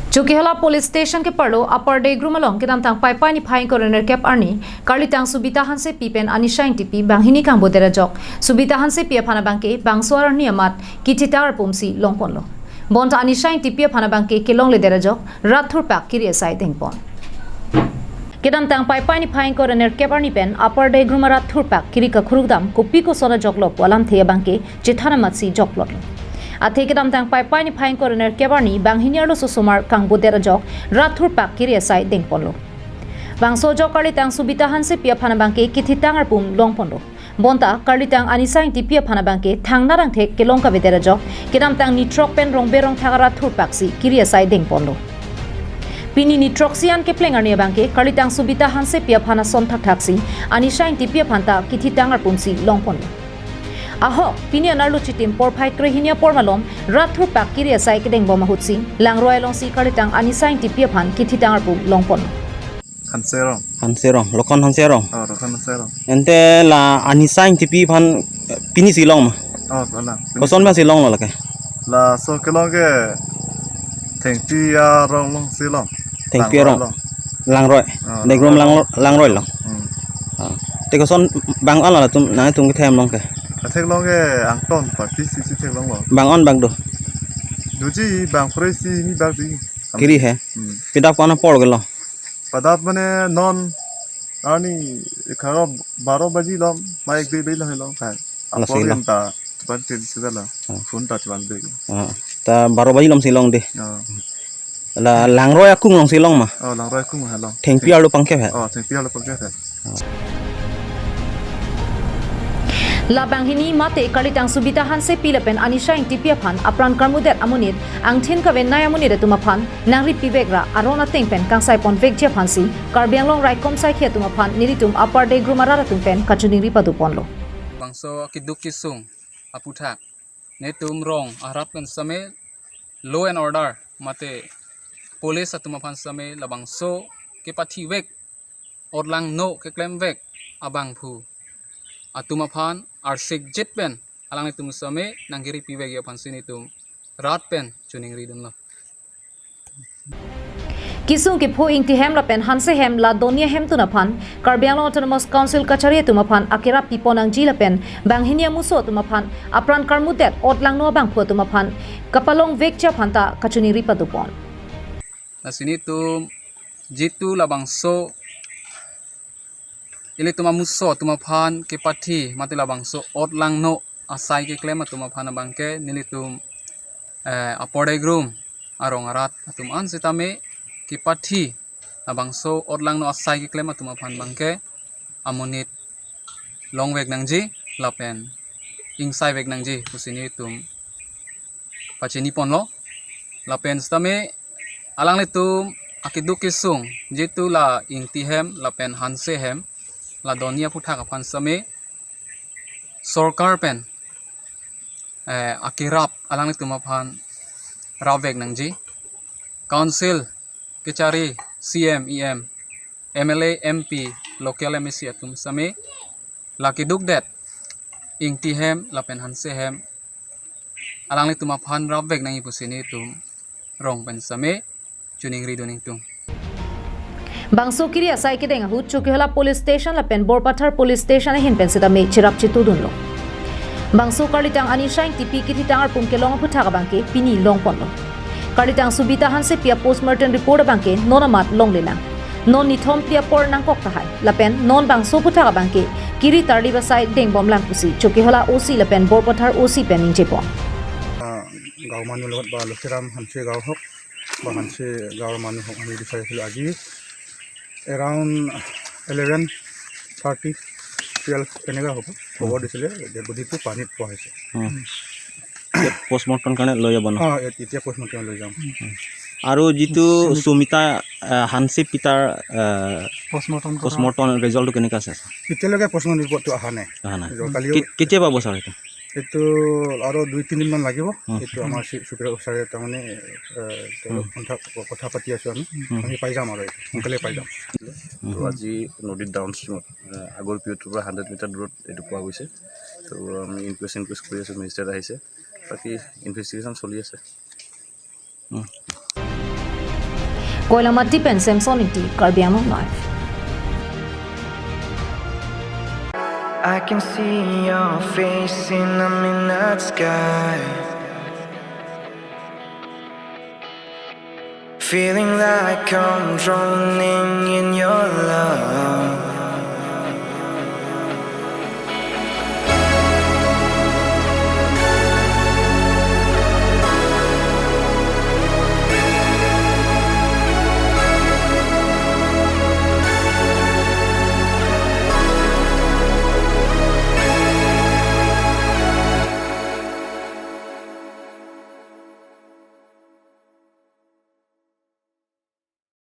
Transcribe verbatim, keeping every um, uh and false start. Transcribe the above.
Chokihola Police Station keparlo Upper Degrum along kedamtang Paipai niphai ingkoi ra nerkep arni, karlitang Subita Hansepi pen Anisha Ingtipi banghini kangbodet ajok, Subita Hansepi aphan abangke bangso arni amat kithitang arpum si longponlo. Bonta Anisha Ingtipi aphan abangke kelongledet ajok rat thurpak kiri asai dengpon. Kedamtang Paipai niphai ingkoi ra nerkep arni pen Upper Degrum arat thurpak kiri kakhuruk dam kopi koson ajoklo pu alamthe abangke chethan amat si jokplotlo. Athe kedamtang Paipai niphai ingkoi ra nerkep arni banghini arloso osomar kangbodet ajok rat thurpak kiri asai dengponlo. Bangso ajok karlitang Subita Hansepi aphan abangke kithitang arpum longponlo. Bonta karlitang Anisha Ingtipi aphan abangke thangnat angthek kelong kavedet ajok kedamtang nithrok pen rongbe rongthak arat thurpak si kiri asai dengponlo. Pini nithrok sian kepleng arni abangke karlitang Subita Hansepi aphan ason thakthak si Anisha Ingtipi aphan ta kithitang arpum si longponlo. Ahok pini anerlo chitim porphai krehini apor malom rat thurpak kiri asai kedengbom ahut si Langroi alongsi karlitang Anisha Ingtipi aphan kithitang arpum longponlo. Hanserong. Hanserong, Lokhan Hanserong. Oh, Lokhan Hanserong. Ante la Anisha Ingtipi aphan, eh, pini si long ma? Oh, pala. Koson ma si longlo lake? Laso kelong ke Thengpi arong along si long. Thengpi Langroi arong along. Langroi. Oh, Degrum Langroi Lang-, along. Langroi along. Hmm. Ah. Te koson bang-an la latum, nangtum kethe hem long ke? Athek long ke angton party si si theklonglo. Bang-an bang do? Doji bang pre si ni bang di. Kiri he. Hmm. Pi adap ko-an apor ke long? Pi adap mane non arni egharo baro baji long, ma ek dui baji long he long kai. Ala apor si long. Anta chuban tin sida la. Hmm. Phone ta chuban de. Ah, ta baro baji long si long de. Oh. La Langroi akung along si long ma? Oh, Langroi akung he long. Thengpi arlo pangkep he? Oh, Thengpi arlo pangkep he. La banghini mate karlitang Subita Hansepi lapen Anisha Ingtipi aphan apran karmudet amonit, angthin kavenei amonit atum aphan nangri pivek ra aron ateng pen kangsai ponvekji aphan si Karbi Anglong raikom saikhi atum aphan nelitum Upper Degrum arat atum pen kachiningri padoponlo. Bangso akeduk kesung aputhak netum rong arat pen sitame law and order mate police atum aphan sitame labangso kepathivek, otlangno keklemvek abangphu atum aphan arsikjit pen alanglitum sitame nangkiri pivekji aphan si netum rat pen chiningri dunlo. Kesung kepho Ingti hem lapen Hanse hem la doni ahemtun aphan Karbi Anglong Autonomous Council kachari atum aphan akerap pipon nangji lapen banghini amuso atum aphan apran karmudet otlangno abangphu atum aphan kapalongvekji aphan ta kachiningri padopon. Lasi netum jitu labangso ilitum amuso atum aphan kepathi mate labangso otlangno asai keklem atum aphan abangke nelitum, eh, Upper Degrum arong arat atum an sitame kepathi labangso otlangno asai keklem atum aphan abangke amonit longvek nangji lapen ingsaivek nangji pusi netum pachiniponlo. Lapen sitame alanglitum akeduk kesung jitu la Ingti hem lapen Hanse hem la doni aputhak aphan sitame sorkar pen, eh, akerap alanglitum aphan rapvek nangji. Council kachari, C M, E M, M L A, M P, local M A C atum sitame la kedukdet Ingti hem lapen Hanse hem alanglitum aphan rapvek nangji pusi netum rong pen sitame chiningri dun ingtung. Bangso kiri asai kedeng ahut Chokihola Police Station lapen Borpathar Police Station ahin pen sitame cherap chitu dunlo. Bangso karlitang Anisha Ingtipi kithitang arpum kelong aputhak abangke pini longponlo. Karlitang Subita Hansepi a-postmortem report abangke non amat longlelang. Non nithom phli apor nangkok tahai. Lapen non bangso aputhak abangke kiri tarlip asai dengbomlang pusi Chokihola O C lapen Borpathar O C pen ningjepon. আহ, গাঁৱৰ মানুহ লগত বা লক্ষীৰাম হাঞ্চে গাঁও হওক বা হাঞ্চে গাঁৱৰ মানুহ হওক, আমি বিচাৰিছিলোঁ আজি এৰাউণ্ড ইলেভেন থাৰ্টি, টুৱেলভ তেনেকুৱা হ'ব, খবৰ দিছিলে যে বডিটো পানীত পোৱা হৈছে। উম। এতিয়া পষ্টমৰ্টম কাৰণে লৈ যাব ন? অ, এ-, এতিয়া পষ্টমৰ্টম লৈ যাম। আৰু যিটো সুমিত- সুমিতা, আহ, হানচি পিতাৰ, আহ, পষ্টমৰ্টম কৰা পষ্টমৰ্টম ৰিজাল্টটো কেনেকুৱা আছে? এতিয়ালৈকে পষ্টমৰ্টম ৰিপৰ্টটো অহা নাই। অহা নাই। কালি কে-, কেতিয়া পাব ছাৰ এইটো? এইটো আৰু দুই তিনিদিনমান লাগিব। উম। এইটো আমাৰ চি-, চুপাৰ অফিচাৰে তাৰমানে, এ, তেওঁলোক উম। কণ্ঠা-, কথা পাতি আছোঁ আমি। উম। আমি পাই যাম আৰু এইটো, সোনকালে পাই যাম। তো আজি নদীৰ ডাউন ষ্ট্ৰীমত, এ, আগৰ পিয়টোৰ পৰা হাণ্ড্ৰেড মিটাৰ দূৰত এইটো পোৱা গৈছে। তো আমি ইনকুৱেষ্ট, ইনকুৱেষ্ট কৰি আছোঁ, মেজিষ্ট্ৰেট আহিছে, বাকী ইনভেষ্টিগেশ্যন চলি আছে। উম। Koilamati pen Samson Ingti, Karbi Anglong Live. I can see your face in the midnight sky. Feeling like I'm drowning in your love.